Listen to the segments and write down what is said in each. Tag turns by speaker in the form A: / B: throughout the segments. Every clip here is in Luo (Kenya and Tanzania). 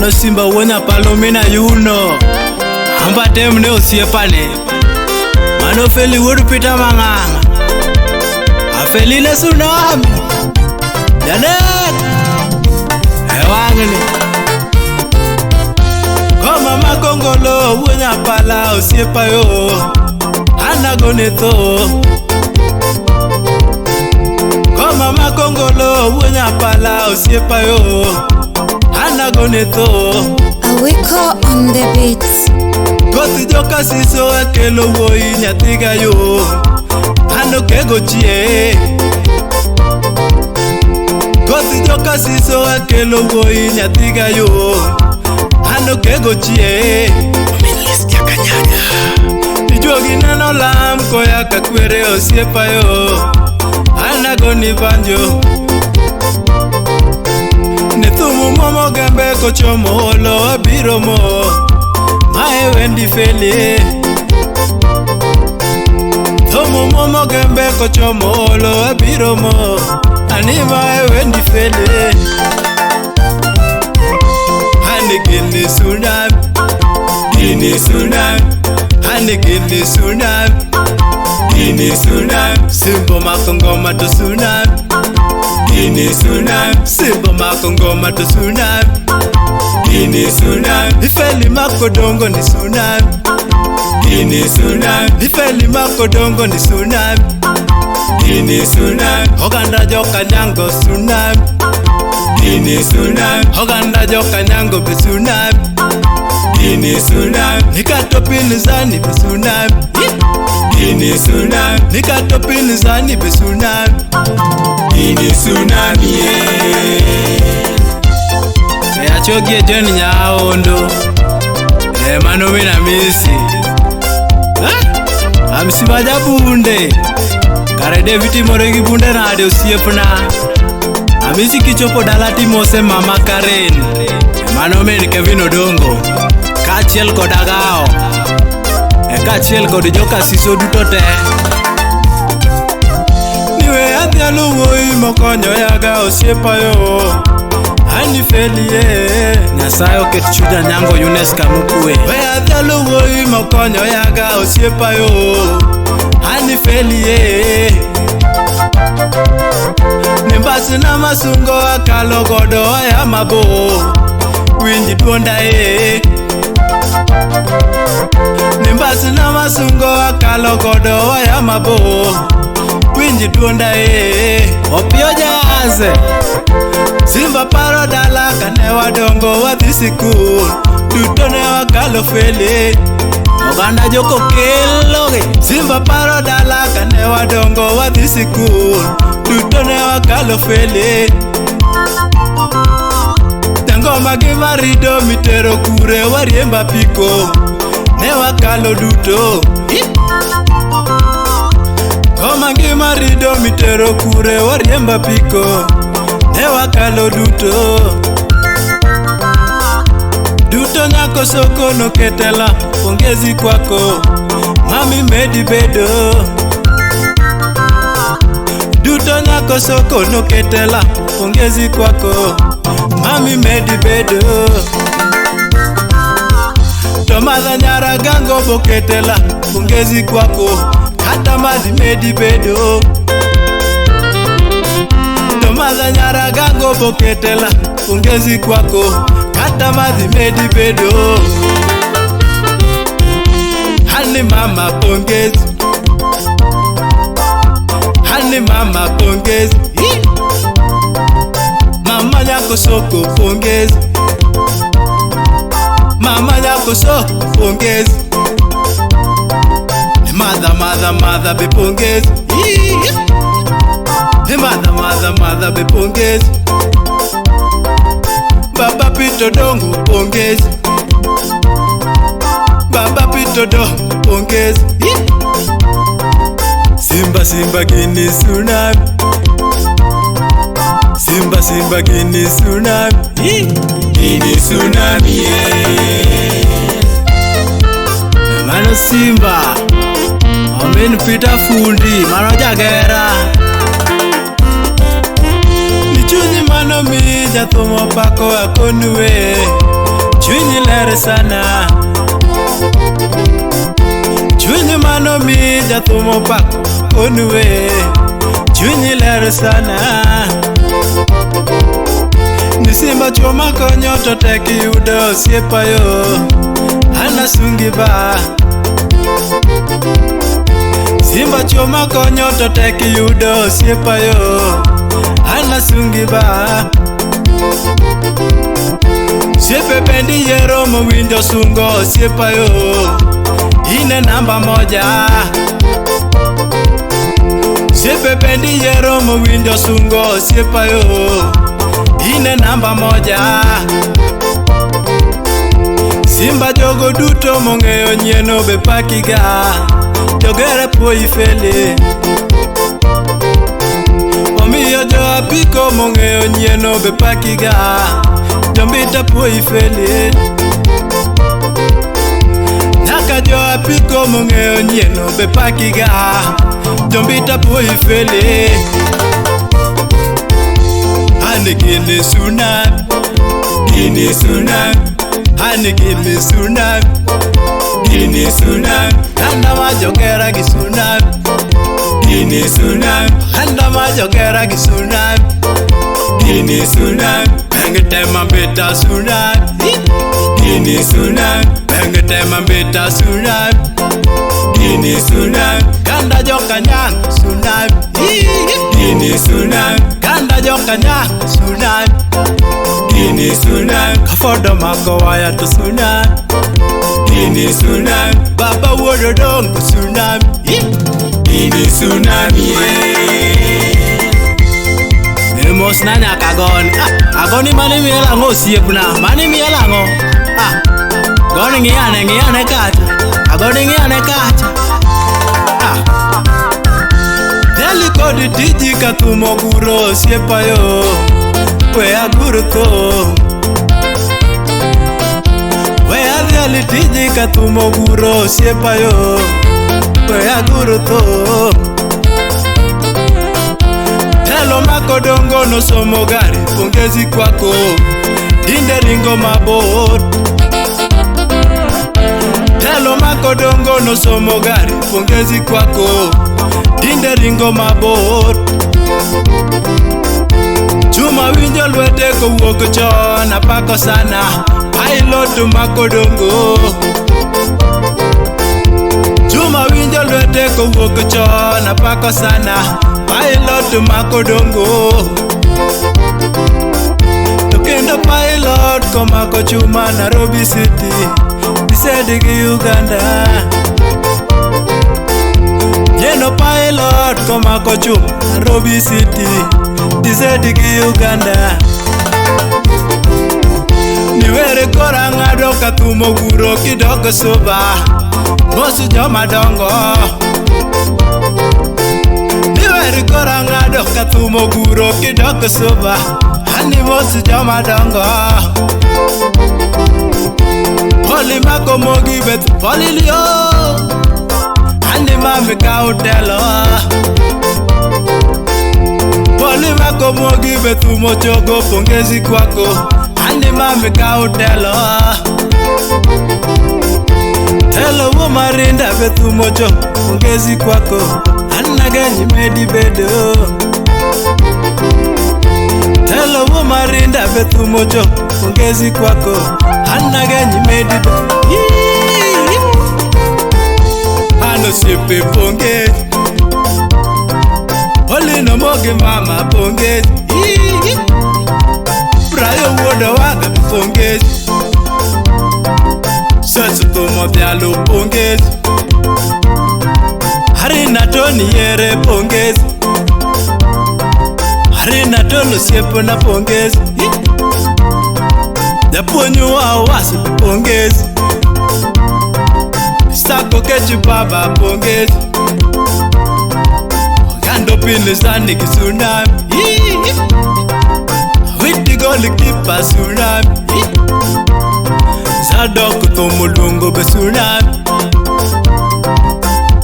A: Mano Simba wuo Nyapalo mina yuno. Amba tem ne osiepane. Mano Feli wuod Peter Mang'ang'a. Afeli ne tsunami. Janek. E wang'ni. Koma makongolo wuo Nyapala osiepa yo. Anagone tho. Koma makongolo wuo Nyapala osiepa yo. Anagone tho.
B: Awiko on the beat.
A: Koth joka siso akelo wuoyi nyathiga yo. An okego chie. Koth joka siso akelo wuoyi nyathiga yo. An okego chie. Ijuogi neno lam koya ka kwere osiepa yo. An agoni banjo. Ne thumu momo gembe kochomo olo abiro mo. Mae wendi feli. Thumu momo gembe kochomo olo abiro mo. Ani mae wendi feli. Ani gini tsunami. Gini tsunami. Ani gini tsunami. Gini tsunami. Simbo makongoma to tsunami. Gini tsunami. Simbo makongoma to tsunami. Gini tsunami. Ifeli makodongo ni tsunami. Gini tsunami. Ifeli makodongo ni tsunami. Gini tsunami. Oganda jokanyango tsunami. Gini tsunami. Oganda jokanyango be tsunami. Gini tsunami. Nikato pinzani be tsunami. Gini tsunami. Nikato pinzani be tsunami. Gini tsunami. Achogie John Nyaondo. Mano mina misi. Amsi majabunde. Kare David timore gi bunde nade osiepna. Amisi kichopo dala timose mama Karen. Mano min Kevin Odongo. Kaachiel kod Agao. Kaachiel kod joka siso duto te. Niwe adhialo wuoyi mokonyo yaga osiepa yo. Ani felie. Nyasaye oket chunya nyango Eunice Kamukwe. We adhialo wuoyi mokonyo yaga osiepa yo. Ani felie. Nimbasi na masungo akalo godo aya mabo. Winji duonda e. Nimbasi na masungo akalo godo aya mabo. Winji duonda e. Opio jaze. Simba paro dala kane wadongo wadhi sikul. Duto ne wakalo feli. Oganda joko kelogi. Simba paro dala kane wadongo wadhi sikul. Duto ne wakalo feli. Tangoma gi marido mitero kure wariemba piko. Ne wakalo duto. Ngoma gi marido mitero kure wariemba piko. Ne wakalo duto. Duto nyako soko noketela pongezi kwako. Mami medi bedo. Duto nyako soko noketela pongezi kwako. Mami medi bedo. Tomadha nyara gango boketela pongezi kwako. Kata madhi medi bedo. Tomadha nyara gango boketela pongezi kwako. Kata madhi medi bedo. Hani mama pongezi. Hani mama pongezi. Mama nyako soko pongezi. Mama nyako soko pongezi. Mother, mother, mother be pongezi. Mother, mother, mother be pongezi. Baba Pito Dongo pongezi. Baba Pito Dongo pongezi. Simba simba gini tsunami. Simba simba gini tsunami. Gini tsunami. Mano Simba. Omin Peter Fundi mano jagera. Ni chunyi mano mi jathumo pako akonwe. Chunyi ler sana. Chunyi mano mi jathum opako onwe. Chunyi ler sana. Ni simba chuo makonyo to tek yudo osiepa yo. An asungi ba. Simba chuo makonyo to tek yudo osiepa yo. An asungi ba. Osiepe bendi yiero mowinjo sungo osiepa yo. In e namba moja. Osiepe bendi yiero mowinjo sungo osiepa yo. In e namba moja. Simba jogo duto mong'eyo nyieno be pakiga. Jogere puoyi feli. Omiyo jo apiko mong'eyo nyieno be pakiga. Jombita puoyi feli. Nyaka jo apiko mong'eyo nyieno be pakiga. Jombita puoyi feli. Ane gini tsunami, gini tsunami, ane gini tsunami, gini tsunami. Anda ma jogera gi tsunami, gini tsunami. Anda ma jogera gi tsunami, gini tsunami. Bang tema beta tsunami, gini tsunami. Bang tema beta tsunami, gini tsunami. Kanda jokanyang tsunami, gini tsunami. Kanda jokanyang tsunami, gini tsunami. Kafodo mako waya to tsunami, gini tsunami. Baba wuod Odongo tsunami, gini tsunami. Mosna nyaka agoni. Agoni mane miel ang'o osiepna? Mane miel ang'o? Goni ng'iyane, ng'iyane kacha. Agoni ng'iyane kacha. Deli kod tiji ka thum oguro osiepa yo. We agur thum. We adhiali tiji ka thum oguro osiepa yo. We agur thum. Telo makodongo nosomo gari, pongezi kwako. Tinde ringo mabor. Telo makodongo nosomo gari, pongezi kwako. Tinde ringo mabor. Chuma winjo lwete kowuok chon, apako sana. Pilot makodongo. Chuma winjo lwete kowuok chon, apako sana. Pilot makodongo. To kendo pilot komako chuma Nairobi City, Isedi gi Uganda. Yeno pilot komako chuma Nairobi City, Isedi gi Uganda. Niwere kora ng'ado ka thum oguro kidok suba. Mos joma dongo. Niwere kora ng'ado ka thum oguro kidok suba. Ani mos joma dongo. Poli makomogi bet polilio. Ani mami kautelo. Poli makomogi bet umochogo pongezi kwako. Ani mami kautelo. Telo wo marinda bet umochogo pongezi kwako. Anagenyi medi bedo. Telo wo marinda bet umochogo pongezi kwako. Anagenyi medi bedo. Ano siepe pongezi. Olino mogi mama pongezi. Brayo wuodo waga pongezi. Sesu thumo dhialo pongezi. Harina Tony yere pongezi. Harina Tony osiepna pongezi. Japuonj wa Owasu pongezi. Sako kechi baba pongezi. Ogando pili sani gi tsunami. Witi goalkeeper tsunami. Zadok thum oluongo be tsunami.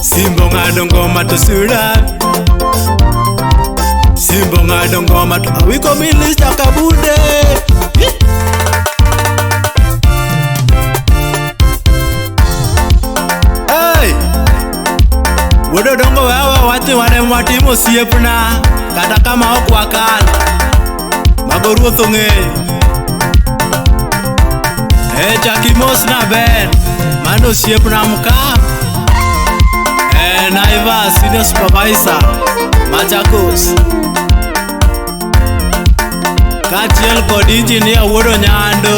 A: Simba ong'ado ngoma to tsunami. Simba ong'ado ngoma to Awiko Milis nyaka bude. Wuod Odongo wewe wachi wane watimo osiepna kata kama ok wakal. Mago ruoth ong'eyo. E chaki mos na Ben, mano osiepna mka. E Naivas senior supervisor Machakos. Kaachiel kod engineer wuod Onyando,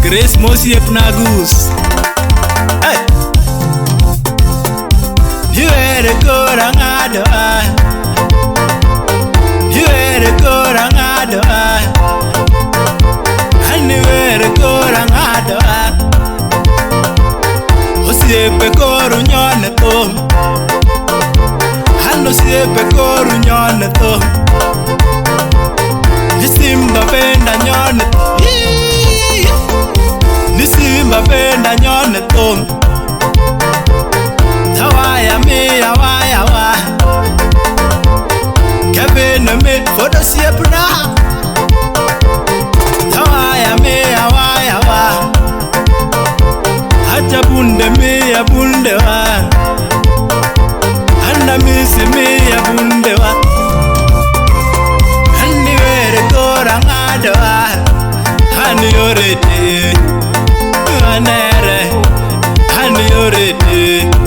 A: Grace mosiepna Gus. Hey! Iwere kora ng'ado a. Iwere kora ng'ado a. Ani were kora ng'ado a. Osiepe koru nyone thum. An osiepe koru nyone thum. Ni Simba benda nyone. Ni Simba benda nyone thum. Awaya mi awaya wa. Kevin mi fodo siepna. Awaya mi awaya wa. Acha bunde mi abunde wa. Anna mi si mi abunde wa. Ani were kora ng'ado wa. Ani orete. Anere. Ani orete.